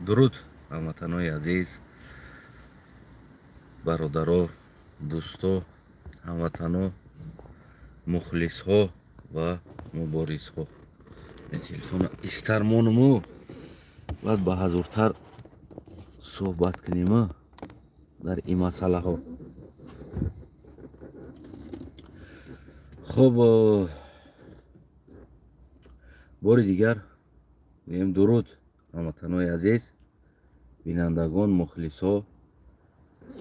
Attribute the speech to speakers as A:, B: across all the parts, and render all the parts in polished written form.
A: Дуруд, ҳамватанои азиз, бародаро, дӯсто, ҳамватано, мухлисҳо ва муборизҳо. Телефона истар монуму баъд ба ҳазуртар суҳбат кунем дар ин масъалаҳо. Хуб, бори дигар мегӯем дуруд, ҳамватанои азиз, бинандагон, мухлисҳо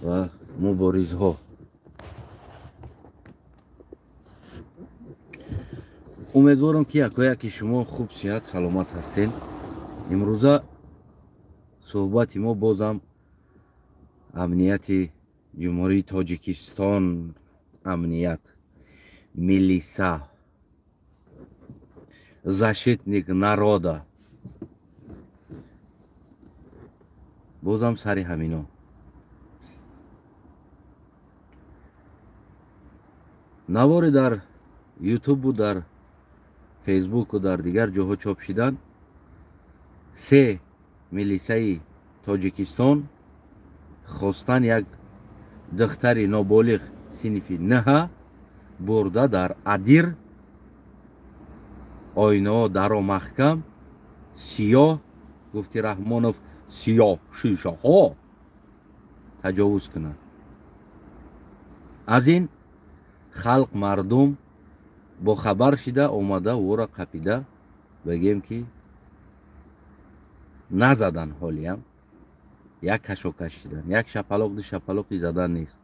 A: ва муборизҳо. Умедворам, ки якояки шумо хуб, сиҳат, саломат ҳастед. Имрӯза суҳбати мо бозам амнияти Ҷумҳурии Тоҷикистон, амният, милиса, защитник народа, бозам сари ҳамино. Наворе дар ютубу дар фейсбуку дар дигар ҷоҳо чоп шидан, се милисаи Тоҷикистон хостан як духтари ноболиғ синфи 9 бурда дар адир, оинаҳо даро маҳкам, сиёҳ, гуфти Раҳмонов, сиёҳ шишаҳо таҷовуз кунанд. Аз ин халқ, мардум бохабар шида омада ӯро қапида, бигем ки назадан, ҳолиям як кашокаш шидан, як шапалоқ, ду шапалоқи задан нест.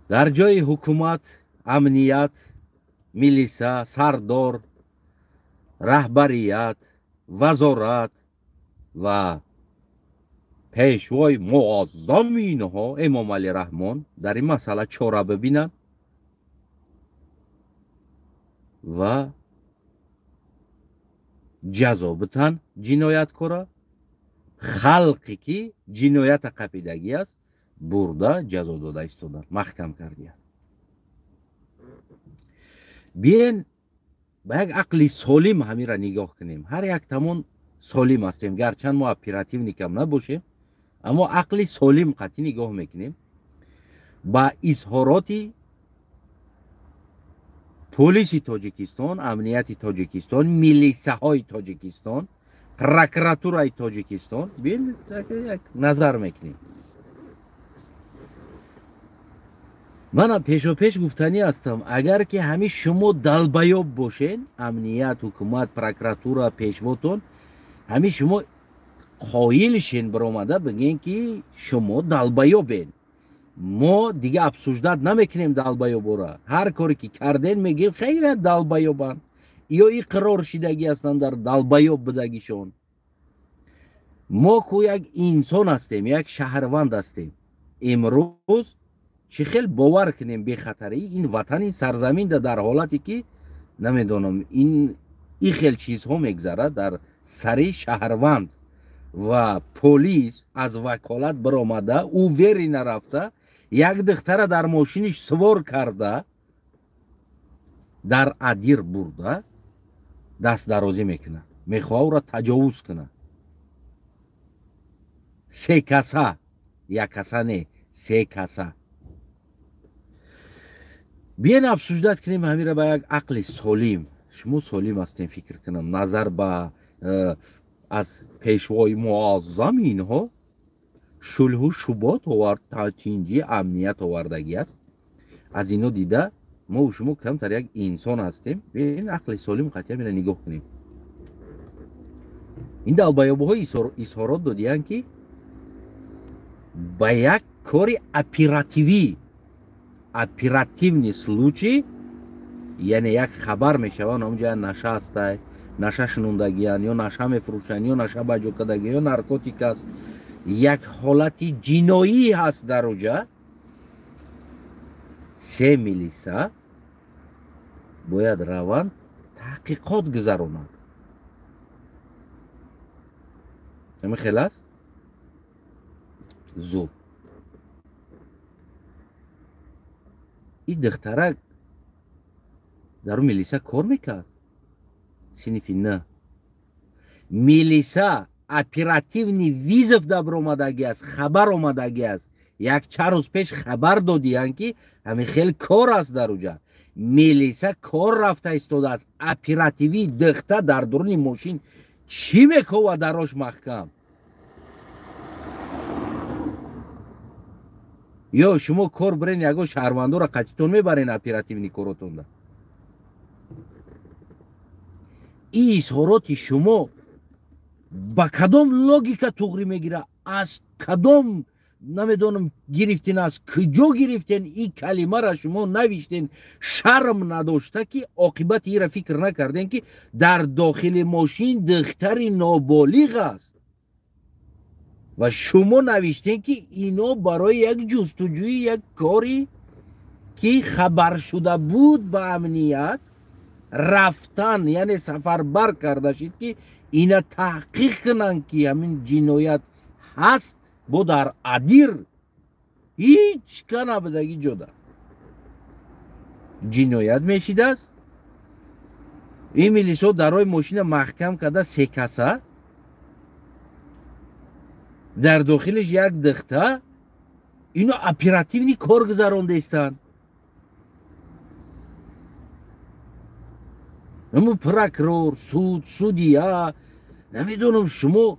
A: Дар ҷои ҳукумат, амният, милиса, сардор, раҳбарият, вазорат ва пешвои муаззами инҳо Эмомалӣ Раҳмон дар ин масъала чора бибинанд ва ҷазо битан ҷинояткора. Халқе ки ҷиноята қапидагӣ аст, бурда ҷазо дода истодан, маҳкам кардиянд. Биен ба як ақли солим ҳамира нигоҳ кунем. Ҳар яктамон солим ҳастем, гарчанд мо оперативникам набошем, аммо ақли солим қатъӣ нигоҳ мекунем ба изҳороти полиси Тоҷикистон, амнияти Тоҷикистон, милисаҳои Тоҷикистон, прокуратураи Тоҷикистон. Биен як назар мекунем. Мана пешопеш гуфтанӣ ҳастам, агар ки ҳамин шумо далбаёб бошен, амният, ҳукумат, прокуратура, пешвотон, ҳамин шумо қоил шен баромада бигӯен, ки шумо далбаёбен, мо дига обсуждать намекунем далбаёбора. Ҳар коре ки карден, мегӯем хеле далбаёбанд ё иқрор шидагӣ ҳастанд дар далбаёб будагишон. Мо ку як инсон ҳастем, як шаҳрванд ҳастем. Имрӯз чӣ хел бовар кунем бехатарии ин ватан, ин сарзаминда, дар ҳолате ки намедонам ин и хел чизҳо мегзарад дар сари шаҳрванд ва полис аз ваколат баромада, уверенно рафта як духтара дар мошиниш сувор карда, дар адир бурда дастдарозӣ мекунад, мехоҳа ӯро таҷовуз кунад. Се каса, як каса не, се каса. Биен обсуждать кунем ҳамира ба як ақли солим. Шумо солим ҳастем, фикр кунам, назар ба аз пешвои муаззами инҳо шулҳу шубот овард, тинҷӣ, амният овардагӣ аст. Аз ино дида мо шумо камтар як инсон ҳастем. Биен ақли солим қатъи ҳамира нигоҳ кунем. Ин далбаёбҳо изҳорот додиянд, ки ба як кори оперативӣ, оперативный случай, яъне як хабар мешаванд, ҳамонҷо наша ҳастай, наша шунондагиянд, ё наша мефурӯшанд, ё наша ба ҷо кардагӣ, ё наркотик аст, як ҳолати ҷиноӣ ҳаст дар оҷа. Се милиса бояд раванд, таҳқиқот гузаронанд. Ҳамин хел аст? Зур. Ин духтарак дар милиса кор мекард, синфи 9. Милиса Оперативный вызов дабр омадагӣ аст, хабар омадагӣ аст. Як чанд рӯз пеш хабар додиянд, ки ҳамин хел кор аст дар уҷа. Милиса кор рафта истодааст. Оперативӣ дихта дар дуруни мошин чӣ мекова дарош маҳкам? Ё шумо кор бирен, ягон шаҳрвандоро қатитон мебарен оперативный коротонда. Ин изҳороти шумо ба кадом логика туғрӣ мегирад? Аз кадом намедонам гирифтен, аз куҷо гирифтен ин калимаро шумо навиштен, шарм надошта, ки оқибати инро фикр накардем, ки дар дохили мошин духтари ноболиғ аст ва шумо навиштен, ки ино барои як ҷустуҷӯи як кори ки хабар шуда буд ба амният рафтан, яъне сафарбар карда шид, ки ина таҳқиқ кунанд, ки ҳамин ҷиноят ҳаст. Бо дар Адир ҳеҷ ка набудаги ҷода ҷиноят мешидааст. Ин милисо дарои мошина маҳкам карда, се каса, дар дохилиш як духта, ино оперативный кор гузарондаистанд. Аммо прокурор, суд, судья, намедонам, шумо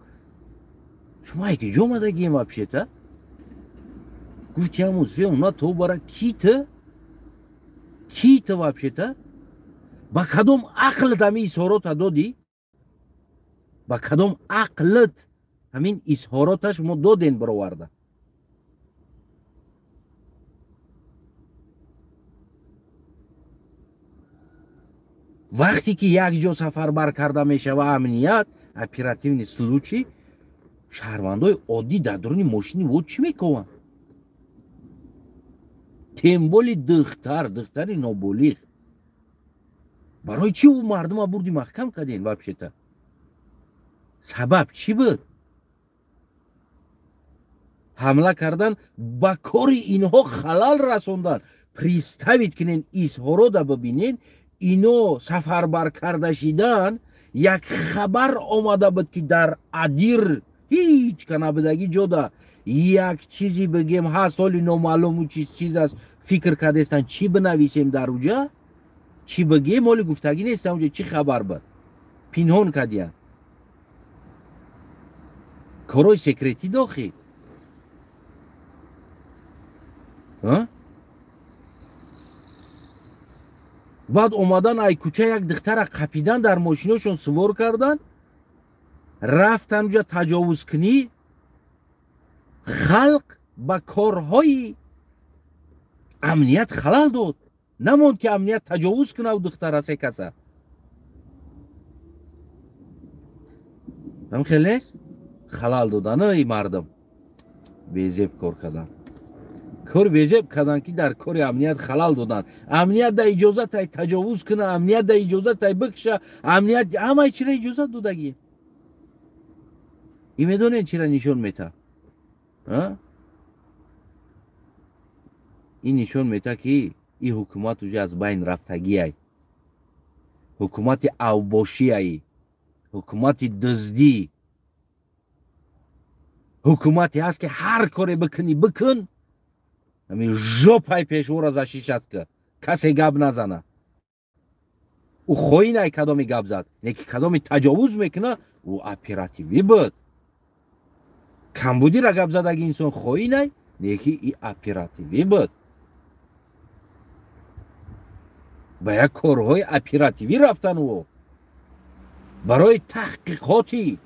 A: ай куҷо омадагием вообще-то? Гуфти ҳамун уна то бара кита вообще-то? Ба кадом ақлат ҳамин изҳорота додӣ? Ба кадом ақлат ҳамин изҳорота шумо доден бароварда? Вақте ки як ҷо сафарбар карда мешава амният, оперативный случай, шаҳрвандои оддӣ дар дуруни мошини во чӣ мекованд? Тем более духтар, духтари ноболиғ. Барои чӣ ӯ мардума бурди маҳкам карден вообще-то? Сабаб чӣ буд? Ҳамла кардан, ба кори инҳо халал расондан. Представить кунен, изҳорода бибинен, ино сафарбар карда шидан, як хабар омада буд, ки дар Адир ҳеҷ ка набудаги ҷода як чизи бигем ҳаст, ҳоли номаълуму чиз аст. Фикр кардестан, чӣ бинависем дар уҷа, чӣ бигем, ҳоли гуфтагӣ нестам, уҷа чӣ хабар буд, пинҳон кардиян. Корҳои секретӣ дохи. Баъд омадан ай кӯча як духтара қапидан, дар мошиношон сувор кардан, рафтан уҷа таҷовузкунӣ. Халқ ба корҳои амният халал дод. Намонд, ки амният таҷовуз кунав духтара се каса. Ҳам хел нест? Халал доданаи мардум, безеб кор кардан, кор безеб кардан, ки дар кори амният халал додан. Амният да иҷозат ай таҷовуз куна, амният да иҷозат ай бикша, амният ҳамаи чира иҷозат додагӣ. И медонед, чира нишон мета? Ин нишон мета, ки ин ҳукумат уже аз байн рафтагиай, ҳукумати авбошиай, ҳукумати дуздӣ, ҳукумате ҳаст, ки ҳар коре бикунӣ бикун, ҳамин жопаи пешвора защищать ка, касе гап назана. Ӯ хоинай кадоми гап зад, не ки кадоми таҷовуз мекуна, ӯ оперативӣ буд. Камбудира гап задаги инсон хоинай, не ки и оперативӣ буд. Ба як корҳои оперативӣ рафтан ӯ барои таҳқиқоти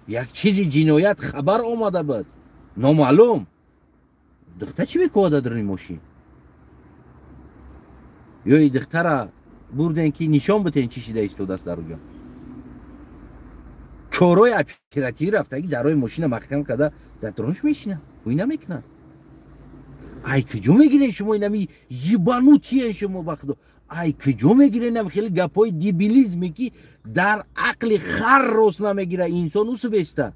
A: як чизи ҷиноят хабар омада буд номаълум. Духта чӣ мекунад дар дуруни мошин? Ё и духтара бурден, ки нишон битен, чӣ шида истодааст дар уҷо? Корҳои оперативӣ рафтагӣ дарои мошина маҳкам карда, дар дурунаш мешинад, ҳуй намекунад. Ай куҷо мегирен шумо инами ебанутые шумо, ба худо? Ай куҷо мегирен ам хеле гапҳои дебилизме, ки дар ақли хар рост намегира, инсон усубеста?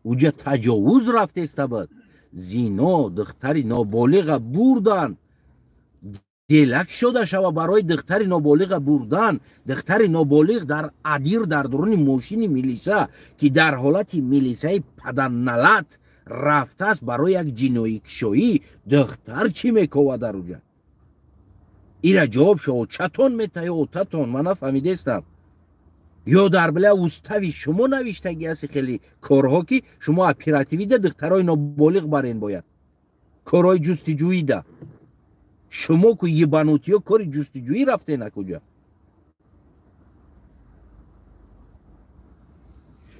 A: Уҷа таҷовуз рафтеста буд, зино, духтари ноболиға бурдан, Делак шуда шава барои духтари ноболиға бурдан. Духтари ноболиғ дар адир, дар дуруни мошини милиса, ки дар ҳолати милисаи паданналат рафтааст барои як ҷиноикшоӣ, духтар чӣ мекова дар уҷа? Ира ҷавоб шо чатон мета ё отатон, ман нафаҳмидестам. Ё дар била устави шумо навиштагӣ аст хеле корҳо, ки шумо оперативида духтарои ноболиғ барен бояд. Корҳои ҷустиҷӯида. Шумо ку ебанутиё кори ҷустиҷӯӣ рафте накуҷа.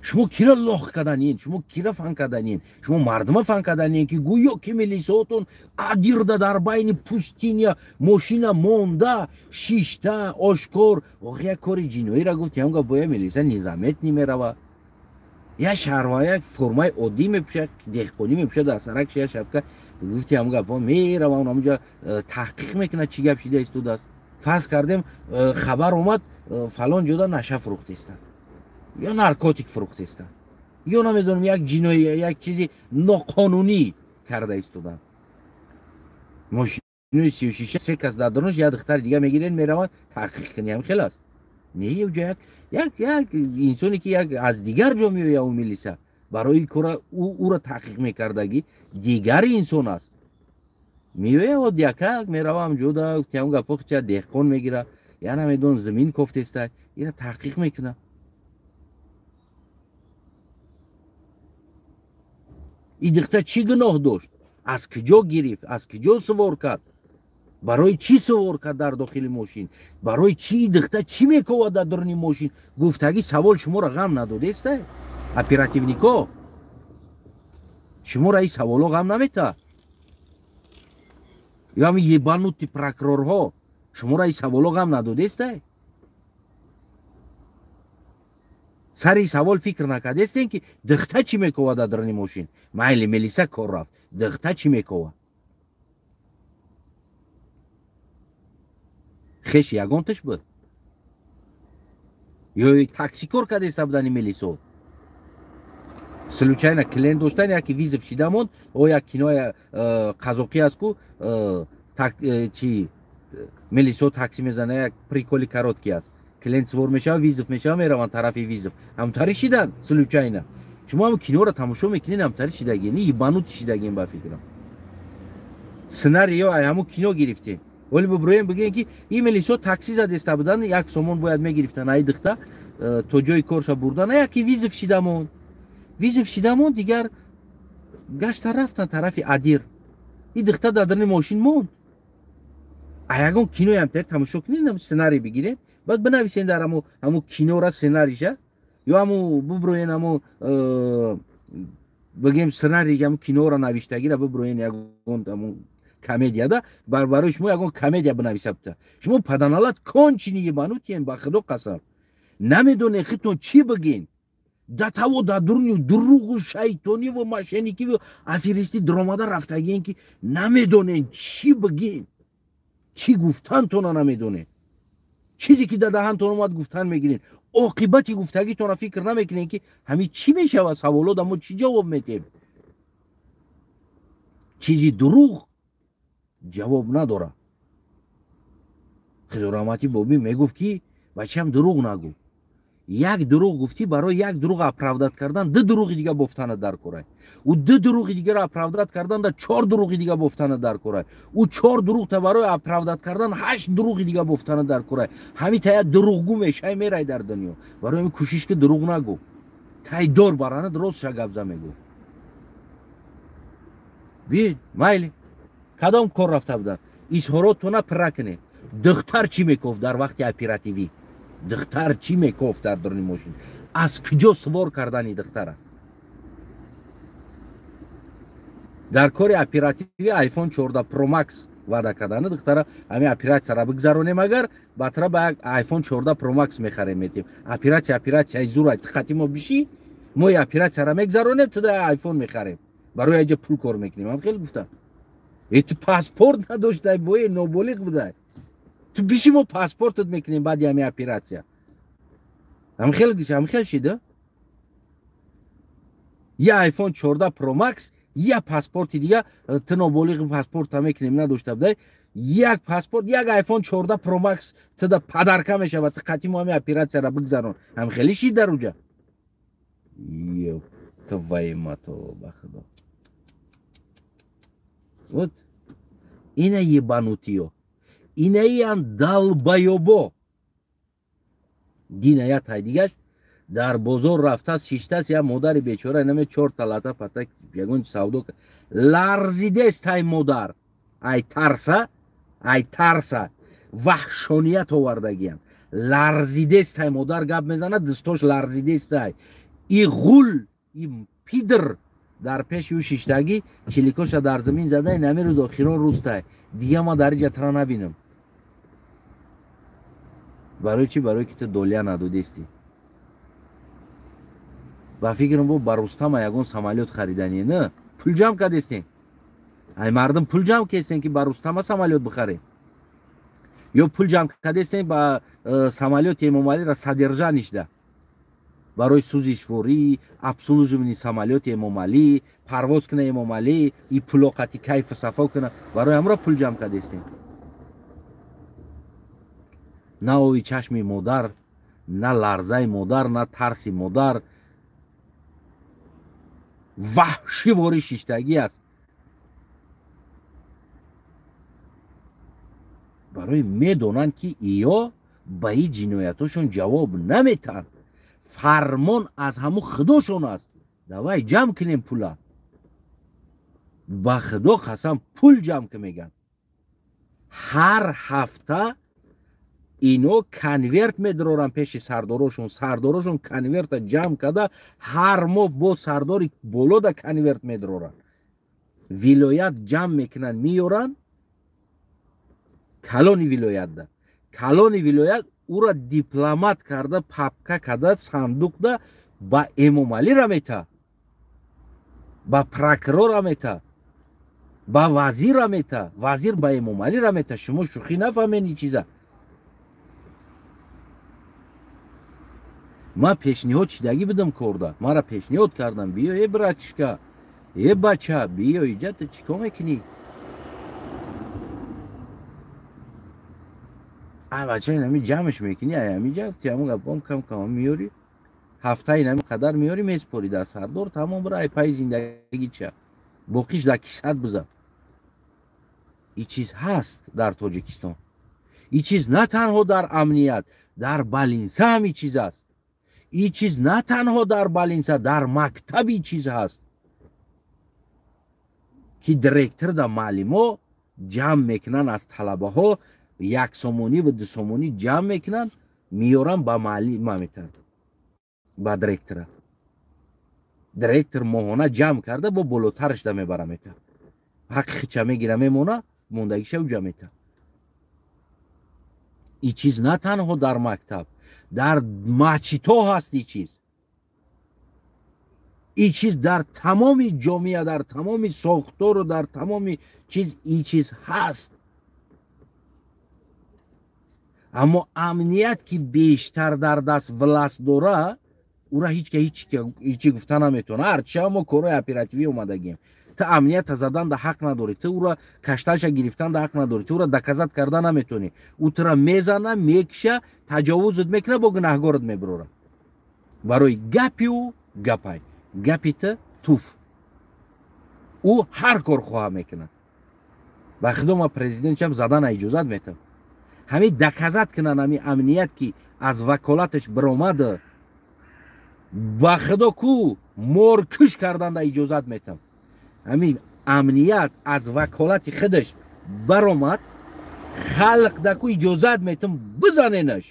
A: Шумо кира лох каданин, шумо кира фан каданин, шумо мардума фан каданин, ки гӯё ки милисотон адирда дар байни пустиня мошина монда, шишта, ошкор. Ох, як кори ҷиноиро гуфти, ҳамга боя милиса незаметни мерава. Я шаҳрва, як формаи оддӣ мепӯшад, деҳқонӣ мепӯшад, дар саракш я шапка. Гуфти ҳамга бо мерава, он ҳамҷа таҳқиқ мекунад, чӣ гап шида истодааст. Фарз кардем, хабар омад, фалон ҷода наша фурӯхтестанд ё наркотик фурӯхтестанд, ё намедонам як ҷиноӣ, як чизи ноқонунӣ карда истоданд. Мошинои 36 се кас дар дурунаш, як духтари дига мегирен, мераванд таҳқиқ кунӣ. Ҳам хел аст? Не, уҷа як инсоне ки як аз дигар ҷо меояд, ӯ милиса барои кора ӯро таҳқиқ мекардагӣ дигар инсон аст. Меояд оддиякак мерава ҳамҷода, гуфтиам гапо хича деҳқон мегира, я намедонам замин кофтеста, ира таҳқиқ мекунад. И духтар чӣ гуноҳ дошт? Аз куҷо гирифт? Аз куҷо сувор кард? Барои чӣ сувор кард дар дохили мошин? Барои чӣ и духтар чӣ мековад дар дуруни мошин? Гуфтагӣ савол шуморо ғам надодеста? Оперативнико шуморо ин саволо ғам наметаҳад? Ё ҳамин ебанути прокурорҳо шуморо ин саволо ғам надодеста? Сари савол фикр накардестем, ки духта чӣ мековад дар дуруни мошин? Майли, милиса кор рафт, духта чӣ мековад? Хеш ягонташ буд? Ё такси кор кардеста будани милисо? Случайно клиент доштан, яки визов шида монд, о як кинои қазоқӣ аст ку, чи милисо такси мезана, як приколи короткий аст. Клиент сувор мешава, визов мешава, мераванд тарафи визов. Ҳамтари шидан случайно. Шумо ҳам киноро тамошо мекунед, ҳамтари шидагӣ, не ебанути шидагием ба фикрам. Сценариё ай ҳамун кино гирифтем. Вале биброем бигӯем, ки ин милисо такси задеста будан, як сомон бояд мегирифтан ай духта то ҷои корша бурдан, яки визов шида монд. Визов шида монд, дигар гашта рафтан тарафи адир. Ин духта дар даруни мошин монд. А ягон кинои ҳамтари тамошо кунед, сценарий бигиред, баъд бинависен дар ҳамун кинора сценариша, ё ҳамун биброен ҳамун бигем сценарий ҳамун кинора навиштагира биброен ягон ҳамун комедияда, барои шумо ягон комедия бинависа бита. Шумо паданалат кончини ебанутиен, ба худо қасам. Намедонед худтон чӣ бигин. Да таво дар дуруни дуруғу шайтониву мошенникиву аферистӣ даромада рафтагиен, ки намедонед чӣ бигин. Чӣ гуфтантона намедонед. Чизе ки дар даҳантон омад гуфтан мегиред. Оқибати гуфтагитонро фикр намекунед, ки ҳамин чӣ мешавад, саволот мо чӣ ҷавоб метем. Чизи дурӯғ ҷавоб надорад. Худо раҳматӣ бобӣ мегуфт, ки бачам дурӯғ нагӯ. Як дурӯғ гуфтӣ, барои як дурӯғ оправдат кардан ду дурӯғи дига бофтана дар корай. Ӯ ду дурӯғи дигаро оправдат кардан да чор дурӯғи дига бофтана дар корай. Ӯ чор дурӯғта барои оправдат кардан ҳашт дурӯғи дига бофтана дар корай. Ҳамин та як дурӯғгӯ мешай мерай дар дунё. Барои ҳамин кӯшиш ки дурӯғ нагӯ. Тайдор баранад ростша гап за мегӯ. Биед, майли. Кадом кор рафта будан? Изҳоротона пирра кунед. Духтар чӣ мекофт дар вақти оперативӣ? Духтар чӣ мекофт дар дуруни мошин? Аз куҷо сувор кардани духтара? Дар кори оперативӣ iPhone 14 Pro Max ваъда кардани духтара, ҳамин оператсияро бигзаронем, агар баъдтара ба як iPhone 14 Pro Max мехарем метем. Оператсия, оператсияи зур, диққати мо бишӣ, мо и оператсияро мегзаронем, ту да iPhone мехарем. Барои аҷа пул кор мекунем. Ҳам хеле гуфтам. Э ту паспорт надоштай, бое ноболиғ будай. Ту биши мо паспортат мекунем баъди ҳамин оператсия. Ҳам хел шида? Я iPhone 14 Pro Max, я паспорти дига, ту ноболиғ паспорта мекунем надошта будай. Як паспорт, як iPhone 14 Pro Max туда падарка мешавад. Ту қати мо ҳами оператсияра бигзарон. Ҳам хеле шид дар уҷа. Ёб твою мать, ба худо. Вот ина ебанутыйо. Инаиян долбоёбо. Дина я тай дигаш дар бозор рафтааст, шиштааст, я модари бечора инаме чорта лата пата ягон савдо ларзидест ай модар. Ай тарса, ай тарса ваҳшоният овардагиян. Ларзидест ай модар гап мезанад, дистош ларзидест ай. И ғул, и пидр дар пеши ӯ шиштагӣ, чиликоша дар замин зада, инами рӯз охирон рӯзтай. Дига ма дар иҷа тра набинам. Барои чӣ? Барои ки ту долия надодестӣ. Ба фикрам бо ба Рустама ягон самолёт харидание, на? Пул ҷамъ кардестем. Ай мардум пул ҷамъ кестем, ки ба Рустама самолёт бихарем. Ё пул ҷамъ кардестем ба самолёти Эмомалиро содержание шда. Барои сӯзишворӣ, обслуживание самолёти Эмомалӣ, парвоз куна Эмомалӣ, и пулоқати кайфу сафо куна. Барои ҳамро пул ҷамъ кардестем. На ови чашми модар, на ларзаи модар, на тарси модар. Ваҳшиворӣ шиштагӣ аст. Барои медонанд, ки иё ба ин ҷиноятҳошон ҷавоб наметаҳанд. Фармон аз ҳамун худошон аст. Давай ҷамъ кунем пула. Ба худо қасам пул ҷамъ ки мегӯянд. Ҳар ҳафта ино конверт медоранд пеши сардорошон. Сардорошон конверта ҷамъ карда ҳар моҳ бо сардори болода конверт медоранд. Вилоят ҷамъ мекунанд, меёранд калони вилоятда. Калони вилоят ура дипломат карда, папка карда, сандуқда ба Эмомалира мета, ба прокурора мета, ба вазира мета, вазир ба Эмомалира мета. Шумо шӯхӣ нафаҳмед ин чиза. Ман пешниҳод шидагӣ будам корда. Мара пешниҳод кардам, биё э братишка, э бача, биё иҷа ту чӣ кор мекунӣ? Ай бача, инами ҷамъш мекунӣ, ай ҳамиҷа тиаму гапом кам кам меёрӣ, ҳафта инами қадар меёрӣ, меспорӣ дар сардор, тамом, бира ай пайи зиндагӣ ча. Боқиш дар кисат бизан. Ин чиз ҳаст дар Тоҷикистон. Ин чиз на танҳо дар амният, дар балинса ҳам ин чиз аст. Ин чиз на танҳо дар балинса, дар мактаб ин чиз ҳаст. Ки директор да маълимо ҷамъ мекунанд аз талабаҳо, як сомонӣ ва ду сомонӣ ҷамъ мекунанд, меёранд ба маълима метаҳанд, ба директора. Директор моҳона ҷамъ карда бо болотараш да мебара метаҳад. Ҳаққи хича мегира, мемона, мондагиша уҷа метаҳад. Ин чиз на танҳо дар мактаб, дар масҷидҳо ҳаст ин чиз. Ин чиз дар тамоми ҷомеа, дар тамоми сохтору дар тамоми чиз ин чиз ҳаст. Аммо амният ки бештар дар даст власт дора, ура ҳеҷ ка ҳеҷ гуфта наметавона. Ҳарчи мо корҳои оперативӣ омадагием. Ту амнията задан да ҳақ надорӣ, ту ура кашташа гирифтан да ҳақ надорӣ, ту ура доказать карда наметавонӣ. Ӯ тура мезана, мекиша, таҷовузат мекуна, бо гунаҳгорат мебирора. Барои гапи ӯ гапай, гапи ту туф. Ӯ ҳар кор хоҳа мекунад. Ба худо ма президентшам задана иҷозат метам. Ҳамин доказать кунанд ҳамин амният ки аз ваколаташ биромада, ба худо ку моркуш карданда иҷозат метам. Ҳамин амният аз ваколати худаш баромад, халқ даку иҷозат метам бизаненаш,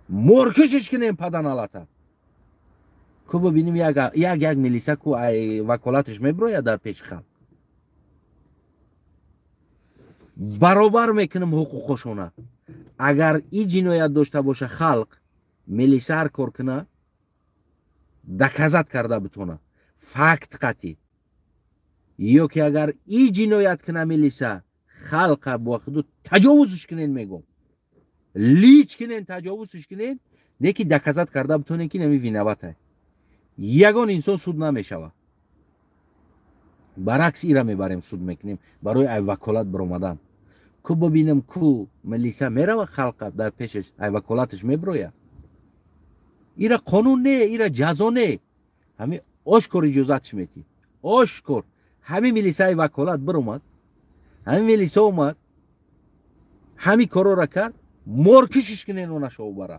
A: моркушаш кунем паданалата. Ку бибинем як милиса ку ай ваколаташ мебирояд дар пеши халқ. Баробар мекунем ҳуқуқошона. Агар и ҷиноят дошта боша халқ, милиса ҳар кор куна, доказать карда битона, факт қатӣ. Ё ки агар и ҷиноят куна милиса, халқа бо худу таҷовузш кунен мегӯм. Лич кунен, таҷовузш кунен, не ки доказать карда битонен ки нами виноватай. Ягон инсон суд намешава. Баръакс ира мебарем суд мекунем барои ай ваколат баромадан. Ку бибинам ку милиса мерава халқа дар пешаш ай ваколаташ меброя. Ира қонун не, ира ҷазо не. Ҳами ошкор иҷозатш метӣ. Ошкор. Ҳами милисаи ваколат биромад. Ҳами милиса омад. Ҳами корора кард, моркишиш кунен онашо бара.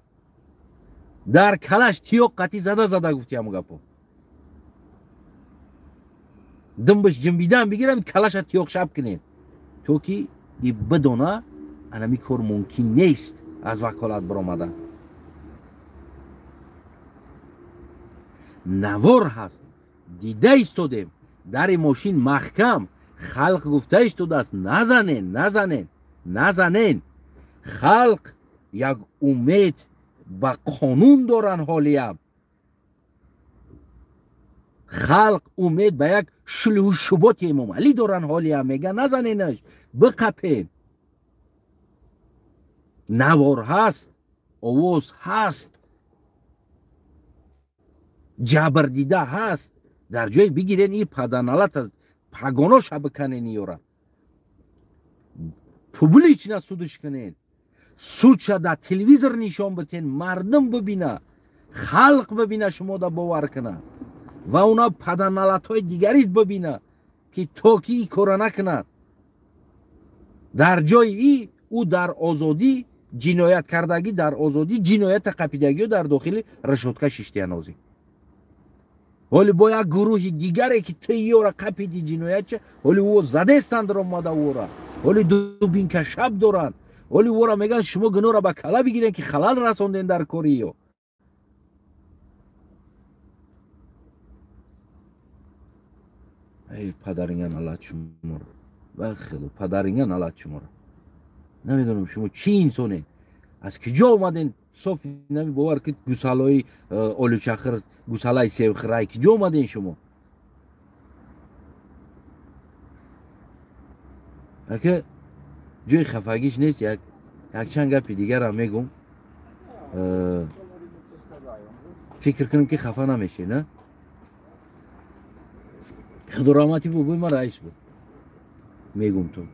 A: Дар калаш тиёқ қатӣ зада зада гуфти ҳаму гапо. Димбиш ҷимбидан бигирам калаша тиёқ шаб кунен. То ки и бидона анами кор мумкин нест аз ваколат биромадан. Навор ҳаст, дида истодем, дари мошин маҳкам, халқ гуфта истодааст назанен, назанен, назанен. Халқ як умед ба қонун доранд ҳолиям. Халқ умед ба як шулҳу шуботи Эмомалӣ доранд ҳолиям. Мега назаненаш, биқапен. Навор ҳаст, овоз ҳаст, ҷабрдида ҳаст. Дар ҷое бигирен и паданалат аст, пагоноша биканен ёра. Публично судш кунен. Судша дар телевизор нишон битен, мардум бибина, халқ бибина, шумо да бовар куна. Ва уна паданалатҳои дигарит бибина, ки то ки и кора накунад. Дар ҷои и ӯ дар озодӣ ҷиноят кардагӣ, дар озодӣ ҷиноята қапидагиё дар дохили решотка шиштиян озӣ. Ҳоли бо як гурӯҳи дигаре ки ту ёра қапиди ҷиноятча, ҳоли ӯ задестанд омада ӯра. Ҳоли дубинка шаб доранд. Ҳоли ӯра мегӯянд шумо гуноҳро ба кала бигирен ки халал расонден дар кори ё. Эй падаринган аллат шуморо. Ба худо падаринган аллат шуморо. Намедонам шумо чӣ инсонед. Аз куҷо омаден? Соф нами бовар ки гусалои олучахир, гусалаи севхирай куҷо омаден шумо? Ака ҷои хафагиш нест, якчанд гапи дигарам мегум. Фикр кунем ки хафа намешед, на? Худо раҳмати бобои ман раис буд. Мегум ту.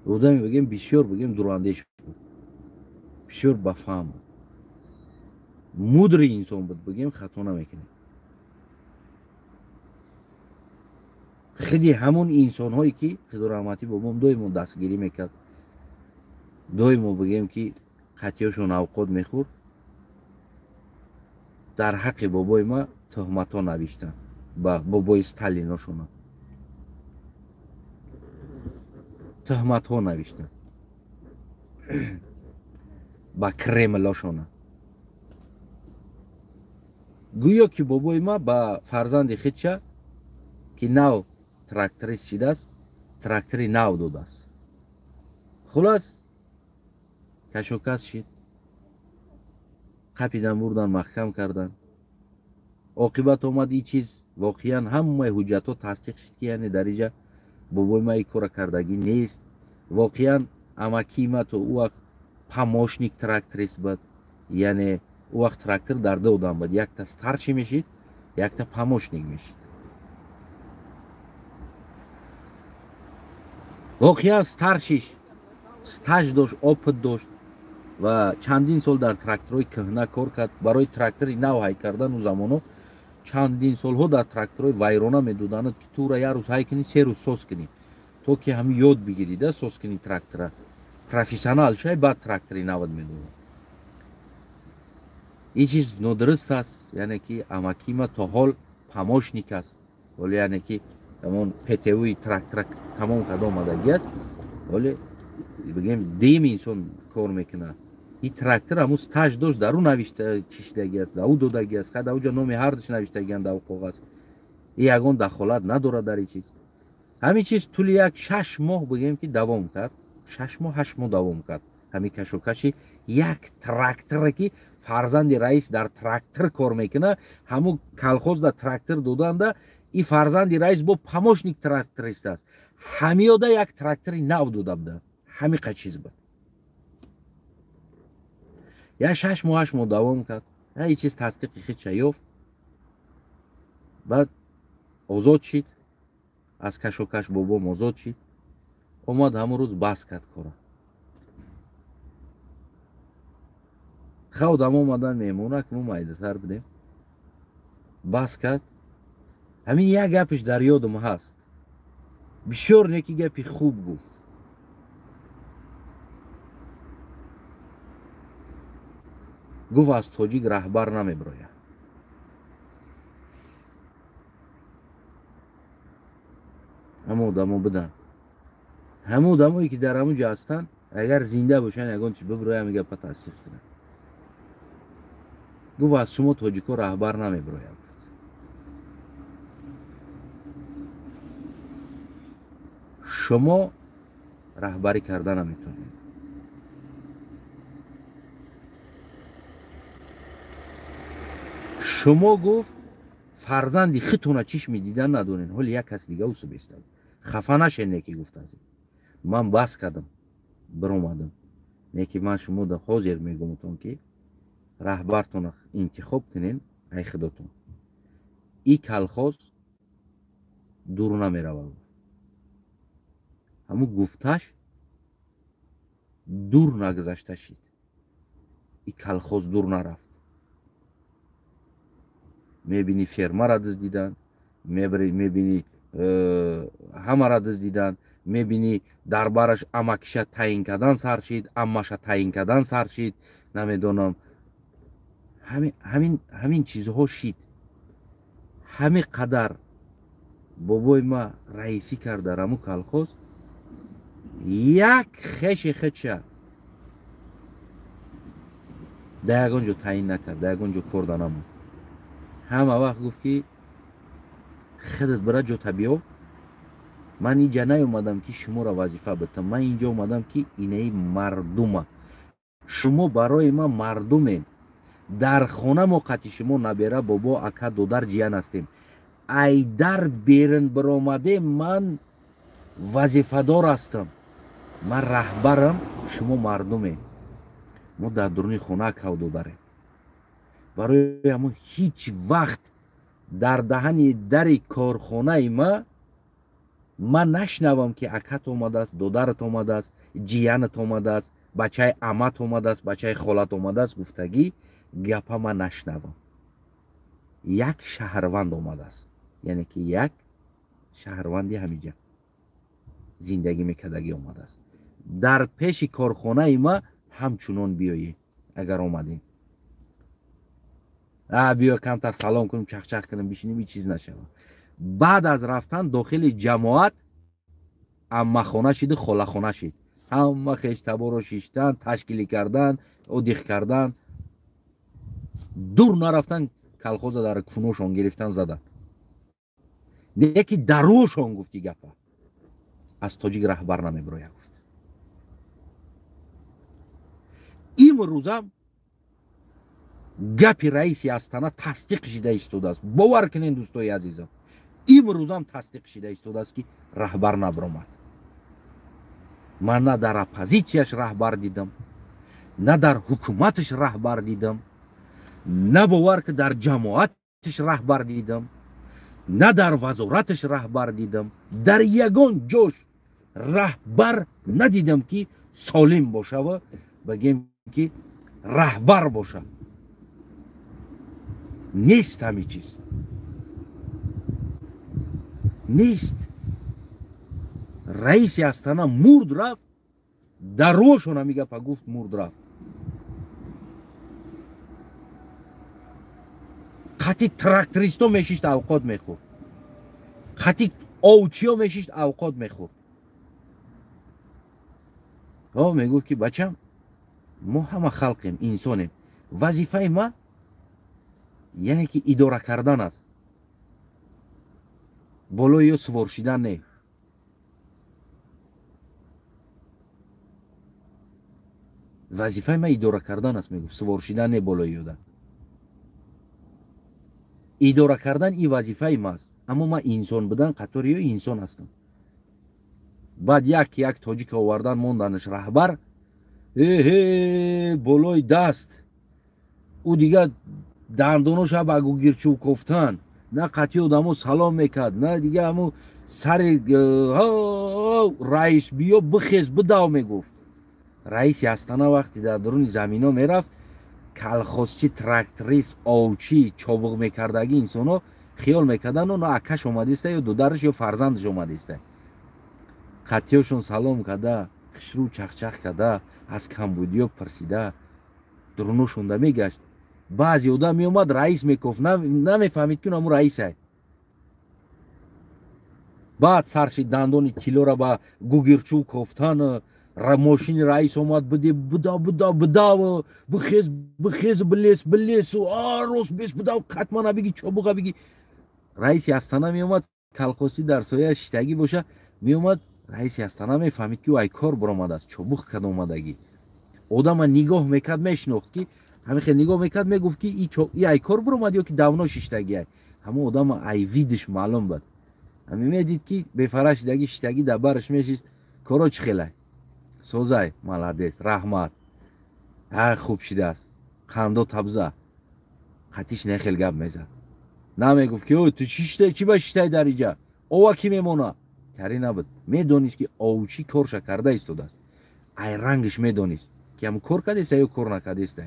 A: Одаме бигем бисёр бигем дурандеш буд. Бисёр бафаҳм буд. Мудри инсон буд, бигем хато намекунем. Хиди ҳамон инсонҳое ки Худо раҳмати бобом доимо дастгирӣ мекард, доимо бигем ки қатиёшон авқот мехӯрд, дар ҳаққи бобои ма туҳматҳо навиштанд ба бобои Сталиношона. Туҳматҳо навиштанд ба Кремлошона. Гӯё ки бобои ма ба фарзанди худша ки нав тракторист шидааст, трактори нав додааст. Хулас кашокас шид, қапидан бурдан, маҳкам кардан. Оқибат омад ин чиз воқеан ҳамаи ҳуҷҷатҳо тасдиқ шид ки яъне дар инҷа бобои ма ин кора кардагӣ нест. Воқеан амакии ма то ӯ вақт помощник тракторист буд, яъне ӯ вақт трактор дар ду одам буд, якта старший мешид, якта помощник мешид. Воқеан старшиш стаж дошт, опыт дошт ва чандин сол дар тракторҳои кӯҳна кор кард. Барои трактори нав ҳай кардан ӯ замоно чандин солҳо дар тракторҳои вайрона медоданад ки тура як рӯз ҳай кунӣ, се рӯз соз кунӣ, то ки ҳами ёд бигирӣ да соз кунӣ трактора. Профессионал шай, баъд трактори навад медоданд. Ин чиз нодуруст аст, яъне ки амакима то ҳол помощник аст. Ҳоло яъне ки ҳамон ПТУ-и трактора тамом карда омадагӣ аст. Ҳоло бигем дим инсон кор мекунад. Ин трактор ҳамун стаж дошт, дар ӯ навишта чишидагӣ аст, дар ӯ додагӣ аст, дар ӯ ҷо номи ҳардуш навиштагиан дар ӯ коғаз. Ин ягон дахолат надорад дар ин чиз. Ҳамин чиз тӯли як 6 моҳ бигем ки давом кард, 6 моҳ 8 моҳ давом кард. Ҳамин кашокаши як тракторе ки фарзанди раис дар трактор кор мекунад, ҳамун колхоз дар трактор доданда, ин фарзанди раис бо помощник тракторист аст. Ҳамиёда як трактори нав дода буданд. Ҳамиқа чиз буд. Як 6 моҳ 8 моҳ давом кард. Ин чиз тасдиқи худша ёфт. Баъд озод шид, аз кашокаш бобом озод шид, омад ҳамон рӯз бас кард кора. Ха одам омадан меҳмонак, мо майдатар будем, бас кард. Ҳамин як гапиш дар ёдам ҳаст, бисёр неки гапи хуб гуфт. Гуфт аз тоҷик раҳбар намеброяд. Ҳама одамо буданд, ҳама одамое ки дар ҳамон ҷо ҳастанд, агар зинда бошанд ягон чи биброя, ҳамин гапа тасдиқ кунанд. Гуфт аз шумо тоҷико раҳбар намеброяд. Шумо раҳбарӣ карда наметавонед. Шумо гуфт фарзанди хитона чишми дидан надорен, ҳоли як кас дига усу бестад. Хафа нашен, неки гуфт аз ман бас кардам, биромадам. Неки ман шумо да ҳозир мегумтон ки раҳбартонро интихоб кунен, ай худотон. И калхоз дур намеравад. Ҳамун гуфташ дур нагузашта шид. И калхоз дур нарафт. Мебини фермара дуздидан, мебини ҳамара дуздидан, мебини дар бараш амакиша таъин кардан сар шид, аммаша таъин кардан сар шид, намедонам. Ҳамин чизҳо шид. Ҳамин қадар бобои ма раисӣ кард дар ҳамун калхоз, як хеши хеча дар ягон ҷо таъин накард, дар ягон ҷо кор да намонд. Ҳама вақт гуфт ки худат бира ҷота биё, ман инҷа наёмадам ки шуморо вазифа битам, ман инҷо омадам ки инаи мардума, шумо барои ман мардумем, дар хона мо қати шумо набера, бобо, ака, додар, ҷиян ҳастем. Ай дар берун биромадем, ман вазифадор ҳастам, ман раҳбарам, шумо мардумем, мо дар дуруни хона акав додарем. Барои ҳамон ҳеҷ вақт дар даҳани дари корхонаи ма ман нашнавам ки акат омадааст, додарат омадааст, ҷиянат омадааст, бачаи амат омадааст, бачаи холат омадааст гуфтагӣ гапа ман нашнавам. Як шаҳрванд омадааст, яъне ки як шаҳрванди ҳамиҷа зиндагӣ мекардагӣ омадааст. Дар пеши корхонаи ма ҳамчунон биёед агар омадем. Биё камтар салом кунем, чахчах кунем, бишинем, ҳеҷ чиз нашавад. Баъд аз рафтан дохили ҷамоат аммахона шиду холахона шид. Ҳама хештаборо шиштан, ташкилӣ кардан, одиқ кардан. Дур нарафтан, калхоза дар куношон гирифтан задан. Неки дарошон гуфти гапа. Аз тоҷик раҳбар намеброяд гуфт. Имрӯзам гапи раиси Астана тасдиқ шида истодааст. Бовар кунед дӯстои азизам, имрӯзам тасдиқ шида истодааст ки раҳбар набаромад. Ман на дар оппозитсияш раҳбар дидам, на дар ҳукуматаш раҳбар дидам, на бовар ки дар ҷамоаташ раҳбар дидам, на дар вазораташ раҳбар дидам, дар ягон ҷош раҳбар надидам ки солим бошава, багем ки раҳбар боша. Нест ҳамин чиз, нест. Раиси Астана мурд рафт, дарошон ҳамин гапа гуфт, мурд рафт. Қати трактористо мешишт, авқот мехӯрд, қати овчиё мешишт, авқот мехӯрд. Мегуфт ки бачам, мо ҳама халқем, инсонем, вазифаи ма яъне ки идора кардан аст, болои ё сувор шидан не. Вазифаи ма идора кардан аст, мегуфт, сувор шидан не болои ёда. Идора кардан и вазифаи ма аст, аммо ман инсон будан қатори ё инсон ҳастам. Баъд як як тоҷика овардан монданаш раҳбар, эҳе болои даст, ӯ дига дандоноша ба гугирчӯб кофтан, На қатъи одамо салом мекард, на дига ҳамун сари раис биё бихез бидав мегуфт. Раиси Астана вақте дар дуруни замино мерафт, калхозчи, тракторист, овчӣ, чобуқ мекардагӣ инсонҳо хиёл мекарданд, оно акаш омадиста ё дудараш ё фарзандаш омадиста. Қатъиёшон салом карда, хушрӯ чахчах карда, аз камбудиё пурсида, дуруношонда мегашт. Баъзе одам меомад, раис мекофт, намефаҳмид ки ҳамун раисай. Баъд сар шид дандони тиллора ба гугирчӯ кофтан, мошини раис омад, биде бидав бидав бидав, бихез бихез, билес билес, рост бес бидав, катмана биги, чобуға биги. Раиси Астана меомад, калхозчи дар соя шиштагӣ боша, меомад, раиси Астана мефаҳмид ки ӯ ай кор баромадааст, чобуқ карда омадагӣ. Одама нигоҳ мекард, мешинохт ки ҳамин хел нигоҳ мекард, мегуфт ки и ай кор баромад ё ки давно шиштагӣ. Ҳамон одама ай видиш маълум буд. Ҳамин медид ки бефара шидагӣ, шиштагӣ дар бараш мешист, коро чӣ хелай? Созай, молодец, раҳмат. Ҳа, хуб шидааст. Қандо табза. Қатиш нехел гап мезад. Намегуфт ки ту чӣ чӣ ба шиштай дар иҷа? Ова кӣ мемона? Тари набуд. Медонист ки овчӣ корша карда истодааст. Ай рангаш медонист ки ҳам кор кардеста ё кор накардеста.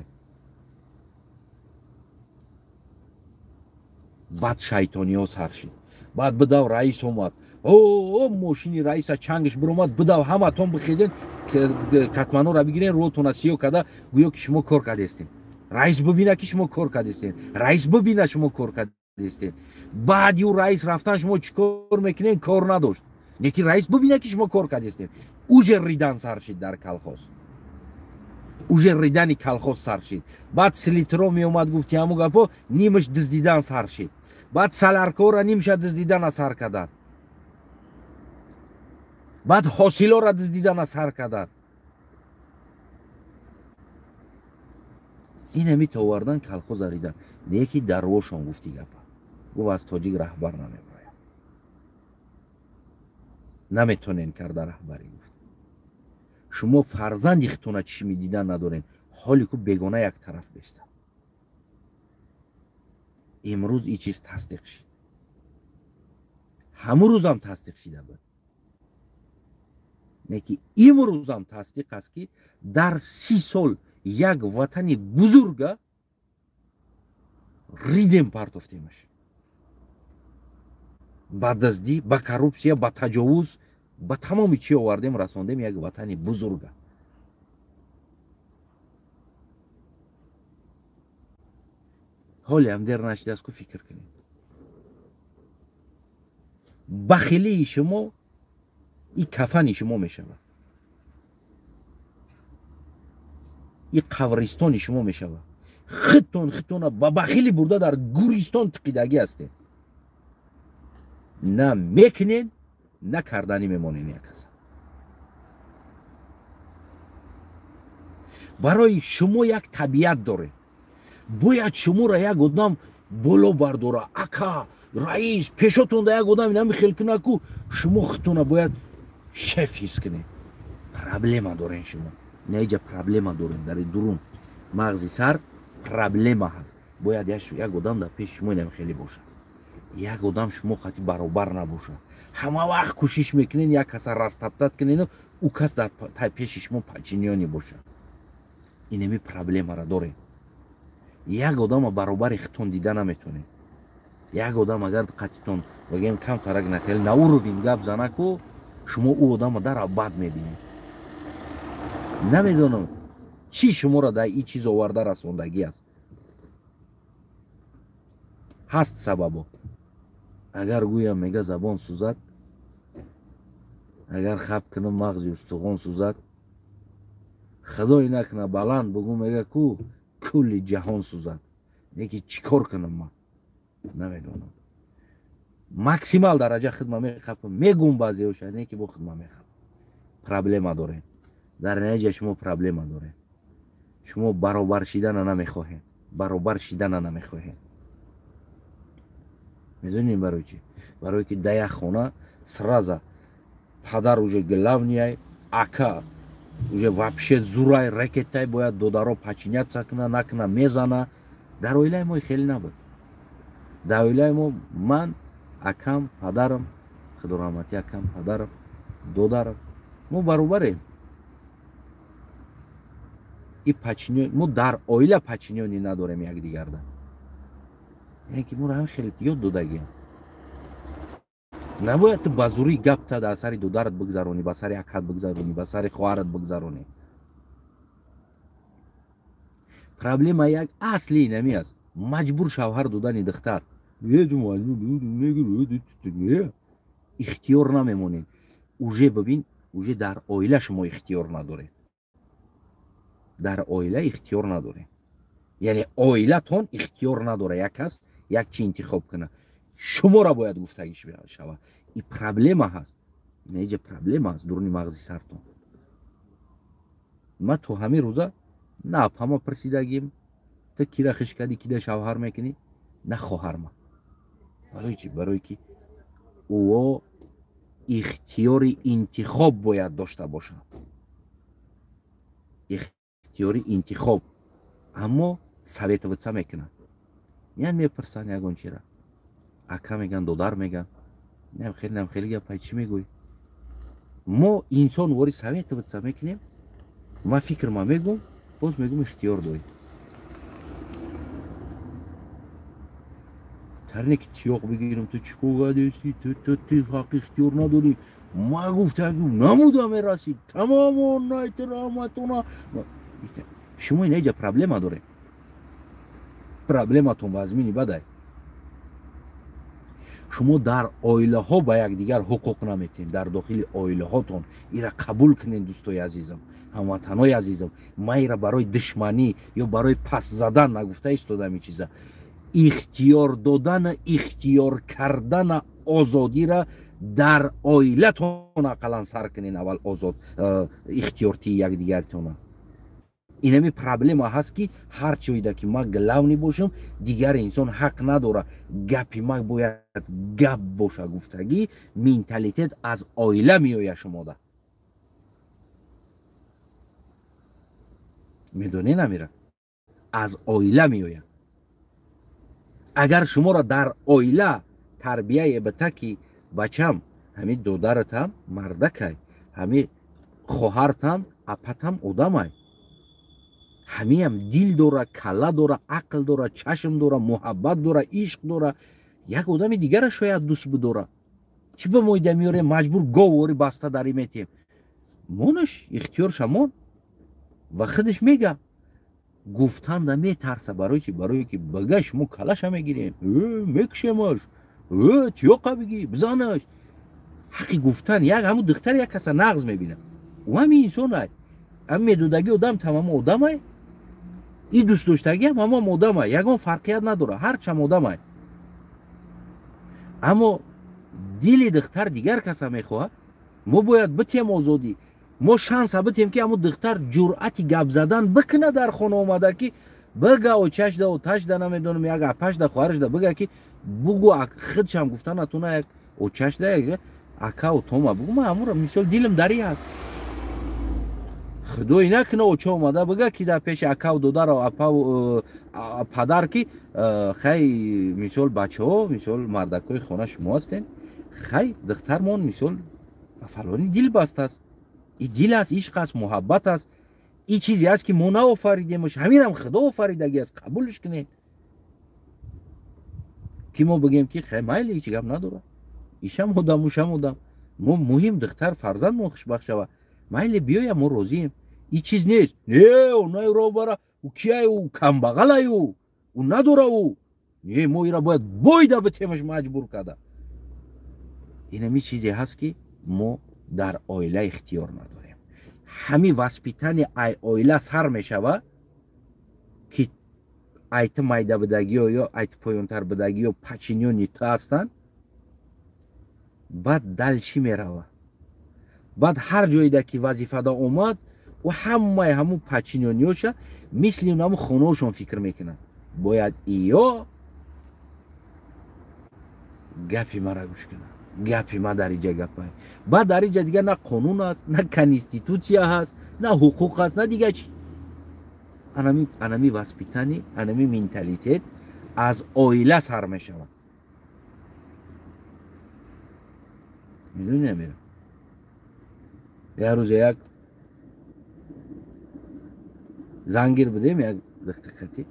A: Баъд шайтониҳо сар шид. Баъд бидав раис омад. О, мошини раиса чангаш биромад, бидав ҳаматон бихезен, катманора бигирен, рӯтона сиё карда, гӯё ки шумо кор кардестем. Раис бибина ки шумо кор кардестем. Раис бибина шумо кор кардестем. Баъди ӯ раис рафтан шумо чӣ кор мекунед? Кор надошт. Неки раис бибина ки шумо кор кардестем. Уже ридан сар шид дар колхоз. Уже ридани колхоз сар шид. Баъд селитро меомад, гуфти ҳамун гапо, нимаш дуздидан сар шид. Баъд саларкора нимша дуздидана сар карданд. Баъд ҳосилора дуздидана сар карданд. Ин ҳами то овардан колхоза ридан. Неки дарвошон гуфти гапа. Гуфт аз тоҷик раҳбар намеброяд. Наметонен карда раҳбарӣ гуфт. Шумо фарзанди хитона чишми дидан надорен, ҳоли ку бегона як тараф беста. Имрӯз ин чиз тасдиқ шид. Ҳамун рӯзам тасдиқ шида буд. Неки имрӯзам тасдиқ аст ки дар 30 сол як ватани бузурга ридем партофтемаш. Ба дуздӣ, ба коррупсия, ба таҷовуз, ба тамоми чӣ овардем, расондем як ватани бузурга. Ҳоле ҳам дер нашидааст ку фикр кунед. Бахилии шумо и кафани шумо мешавад. И қабристони шумо мешавад. Худтон худтона ба бахилӣ бурда дар гӯристон тиқидагӣ ҳастед. На мекунед, на карданӣ мемонед як каса. Барои шумо як табиат доред. Бояд шуморо як одам боло бардора. Ака, раис, пешотонда як одам инами хел куна ку, шумо худтона бояд шеф ҳис кунед. Проблема дорен шумо. Неҷа проблема дорен дар дурун. Мағзи сар проблема ҳаст. Бояд як одам дар пеши шумо инами хеле бошад. Як одам шумо қати баробар набошад. Ҳама вақт кӯшиш мекунед як каса растоптать кунед, ӯ кас дар пеши шумо подчинённый бошад. Инами проблемаро дорем. Як одама баробари худтон дида наметонед. Як одам агар қатитон бигем камтарак нахел на уровень гап занаку, шумо ӯ одама дар бад мебинед. Намедонам чӣ шуморо дар ин чиз оварда расондагӣ аст. Ҳаст сабабо. Агар гӯям мега забон сӯзад, агар хаб кунам мағзи устухон сӯзад, худое накуна баланд бугӯ мега ку кулли ҷаҳон сӯзад. Неки чӣ кор кунам ман? Намедонам. Максимал дараҷа хидма мехапам, мегӯм баъзеҳоша, неки бо хидма мехапам. Проблема дорем. Дар натиҷа шумо проблема дорем. Шумо баробар шидана намехоҳед. Баробар шидана намехоҳед. Медонед барои чӣ? Барое ки дар як хона сразу падар уже главный, ака уже вообще зурай рекетай, бояд додаро подчиняться куна, накуна мезана. Дар оилаи мо хеле набуд. Дар оилаи мо ман, акам, падарам, худо раҳматӣ, акам, падарам, додарам, мо баробарем. И подчинён мо дар оила подчинёнӣ надорем якдигарда. Яъне ки моро ҳам хеле ёд додагиам. Набояд ту ба зӯрӣ гапта дар сари додарат бигзаронӣ, ба сари акат бигзаронӣ, ба сари хоҳарат бигзаронӣ. Проблема як асли инами аст. Маҷбур шавҳар додани духтар. Ихтиёр намемонед. Уже бибин, уже дар оила шумо ихтиёр надоред. Дар оила ихтиёр надоред. Яъне оилатон ихтиёр надорад як кас як чи интихоб кунад. Шуморо бояд гуфтагӣ шавад. И проблема ҳаст. Инаиҷа проблема ҳаст дуруни мағзи сартон. Ман то ҳамин рӯза на апама пурсидагим, ту кира хиш кардӣ, кида шавҳар мекунӣ, на хоҳарма. Барои чӣ? Барое ки ӯо ихтиёри интихоб бояд дошта бошанд. Ихтиёри интихоб. Аммо советоваться мекунанд. Меян мепурсанд ягон чира. Ака меган, додар меган. Нем хеле, нем хеле гапай чӣ мегӯӣ? Мо инсон вори советоваться мекунем. Ма фикр ма мегӯм, боз мегӯм ихтиёр дорӣ. Тарне ки тиёқ бигирам, ту чӣ кор кардӣ? Ту ҳаққи ихтиёр надорӣ. Ма гуфтагим намуда мерасид. Тамом найт раҳматона. Шумо инаиҷа проблема доред. Проблематон вазмини бадай. Шумо дар оилаҳо ба якдигар ҳуқуқ наметиҳед. Дар дохили оилаҳотон ира қабул кунед, дӯстои азизам, ҳамватанои азизам. Ман ира барои душманӣ ё барои пас задан нагуфта истодам ин чиза. Ихтиёр додана, ихтиёр кардана озодира дар оилатон ақаллан сар кунед аввал озод ихтиёртии якдигартона. Инами проблема ҳаст ки ҳар чида ки ман главный бошам, дигар инсон ҳақ надора. Гапи ман бояд гап боша гуфтагӣ, менталитет аз оила меояд шумода. Медонед намира? Аз оила меояд. Агар шуморо дар оила тарбияе бита ки бачам, ҳами додаратам мардакай, ҳами хоҳартам апатам одамай, ҳамиам дил дора, калла дора, ақл дора, чашм дора, муҳаббат дора, ишқ дора, як одами дигара шояд дӯст бидора. Чӣ ба моида меорем, маҷбур говори баста дарӣ метиҳем? Монаш ихтиёрша мон ва худаш мега. Гуфтанда метарса. Барои чӣ? Барое ки бага шумо калаша мегирем, мекушемаш, тиёқа бигӣ, бизанаш. Ҳаққи гуфтан як ҳамун духтар як каса нағз мебинад. Ӯ ҳами инсонай. Ҳами медодагӣ одам тамомо одамай. И дӯстдоштагиам ҳамон одамай. Ягон фарқият надорад, ҳарчам одамай. Аммо дили духтар дигар каса мехоҳад. Мо бояд битем озодӣ. Мо шанса битем ки ҳамун духтар ҷуръати гап задан бикунад дар хона омада, ки бага очашда, оташда, намедонам, як апашда, хоҳарашда бага ки бугу худшам гуфта натуна, як очашда, як ака отома бугу, ман ҳамуро мисол дилам дарӣ ҳаст. Худой накуна оча омада бага ки дар пеши акаву додару апаву падар ки хай мисол бачаҳо, мисол мардакҳои хона шумо ҳастен, хай духтармон мисол ба фалони дил бастааст. И дил аст, ишқ аст, муҳаббат аст. И чизе аст ки мо наофаридемаш, ҳаминам худо офаридагӣ аст, қабулш кунед. Ки мо бигем ки хай майли, ҳеҷ гап надорад, ишам одам, ушам одам, мо муҳим духтар фарзандмон хушбахт шавад, майли биёя, мо розием. И чиз нест. Не, онай ро бара, ӯ кияй, ӯ камбағалай, ӯ надора, ӯ не, мо ира бояд бойда битемаш маҷбур карда. Инами чизе ҳаст ки мо дар оила ихтиёр надорем. Ҳами воспитание ай оила сар мешава ки айти майда будагиё ё айти поёнтар будагиё подчинённи ту ҳастанд, баъд дальше мерава. Баъд ҳар ҷоида ки вазифада омад, ӯ ҳамаи ҳамун подчинённиёша мисли ҳамун хонаошон фикр мекунанд. Бояд иё гапи мара гӯш кунанд, гапи ма дар иҷа гапай. Баъд дар иҷа дигар на қонун аст, на конститутсия ҳаст, на ҳуқуқ аст, на дигар чӣ. Анами воспитание, анами менталитет аз оила сар мешавад. Медонӣ амира? Як рӯз як зангир будем, як дақиқати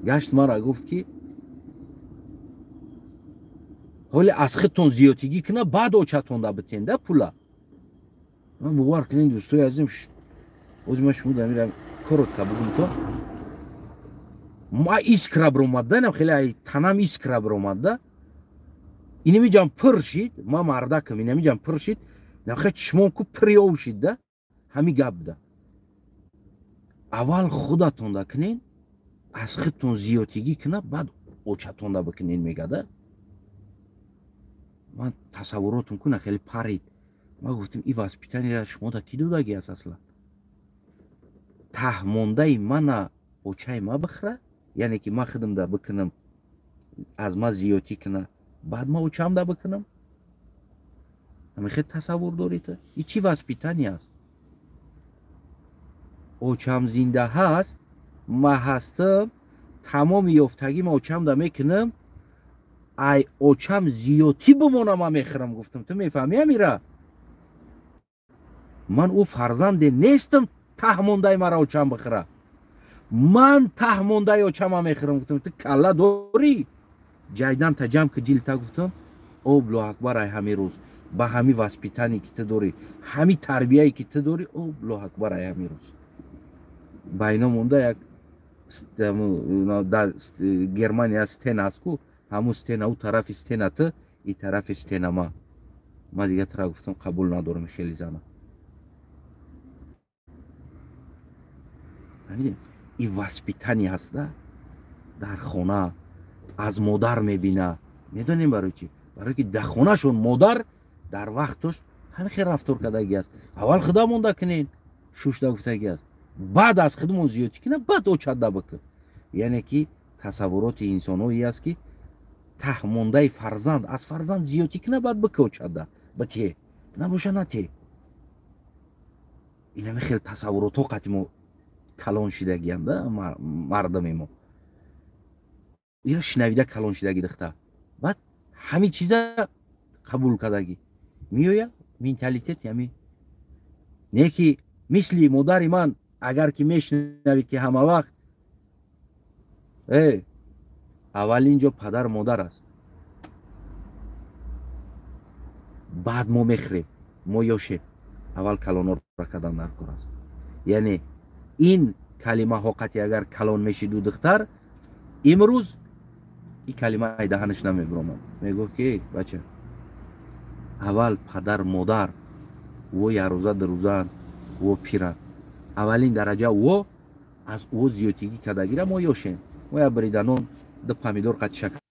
A: гашт мара гуфт ки ҳоли аз худтон зиёдтигӣ куна, баъд очатонда битенда пула. Ман бовар кунед, дӯстои азизм, ози ман шумо дамирам коротко бугум то ма искра биромадда, инам хеле танам искра биромадда, инамиҷам пур шид, ма мардакам, инамиҷам пур шид, нахе чишмон ку пур шид да, ҳами гап да. Аввал худатонда кунен, аз худтон зиёдтигӣ куна, баъд очатонда бикунен мегада. Ман тасаввуротум куна хеле парид. Ман гуфтам и воспитание ра шумо да ки додаги аст аслан? Таҳмондаи мана очаи ма бихӯра, яъне ки ман худам да бикунам, аз ма зиёдтӣ куна, баъд ма очам да бикунам? Ҳамин тасаввур дорӣ ту? И чӣ воспитание аст? Очам зинда ҳаст, ма ҳастам, тамоми ёфтагӣ ма очам да мекунам, ай очам зиёдтӣ бимона ма мехӯрам. Гуфтам ту мефаҳмӣ амира? Ман ӯ фарзанде нестам таҳмондаи мара очам бихӯра, ман таҳмондаи очама мехӯрам. Гуфтам ту калла дорӣ? Ҷайдан та ҷам ки ҷилта. Гуфтам обло акбар, ай ҳамин рӯз ба ҳами воспитание ки ту дорӣ, ҳами тарбияе ки ту дорӣ, обло акбар, ай ҳамин рӯз ба ино монда як дар Германия стена аст ку, ҳамун стена, ӯ тарафи стена ту, и тарафи стена ма. Ма дига тара гуфтам қабул надорам хеле зана. И воспитание ҳаст дар хона, аз модар мебина. Медонем барои чӣ? Барои ки дар хонашон модар дар вақтош ҳамин хел рафтор кардаги аст. Аввал худамонда кунен, шушда гуфтаги аст, баъд аз худмон зиёдтӣ куна, баъд очада бикун. Яъне ки тасаввуроти инсонҳое аст ки таҳмондаи фарзанд аз фарзанд зиёдтӣ куна, баъд бика очада ба те набоша на те. Инами хел тасаввуротҳо қати мо калон шидагиянд да мардами мо. Ира шинавида калон шидаги духта, баъд ҳамин чиза қабул кардагӣ меоя менталитет ҳами не ки мисли модари ман. Агар ки мешунавид ки ҳама вақт аввалин ҷо падар модар аст, баъд мо мехӯрем, мо ёшем, аввал калонҳоро кардан дар кор аст. Яъне ин калимаҳо қати агар калон мешиду духтар, имрӯз ин калимаи даҳанаш намебиромад. Мегуфт ки бача, аввал падар модар, ӯ ярӯза дурӯзаанд, ӯ пиранд, аввалин дараҷа ӯ аз ӯ зиёдтигӣ кардагира мо ёшем, мо як бриданон ду помидор қати шакар.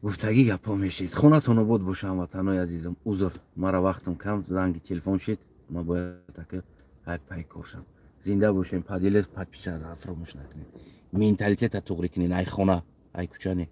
A: Гуфтагӣ гапҳо мешид. Хонатон обод боша, ҳамватанои азизам. Узр, мара вақтам кам, занги телефон шид, ман бояд ака ай пай кор шам. Зинда бошем, поделить, подписаться фаромӯш накунед. Менталитета туғрӣ кунед, ай хона, ай кӯча не.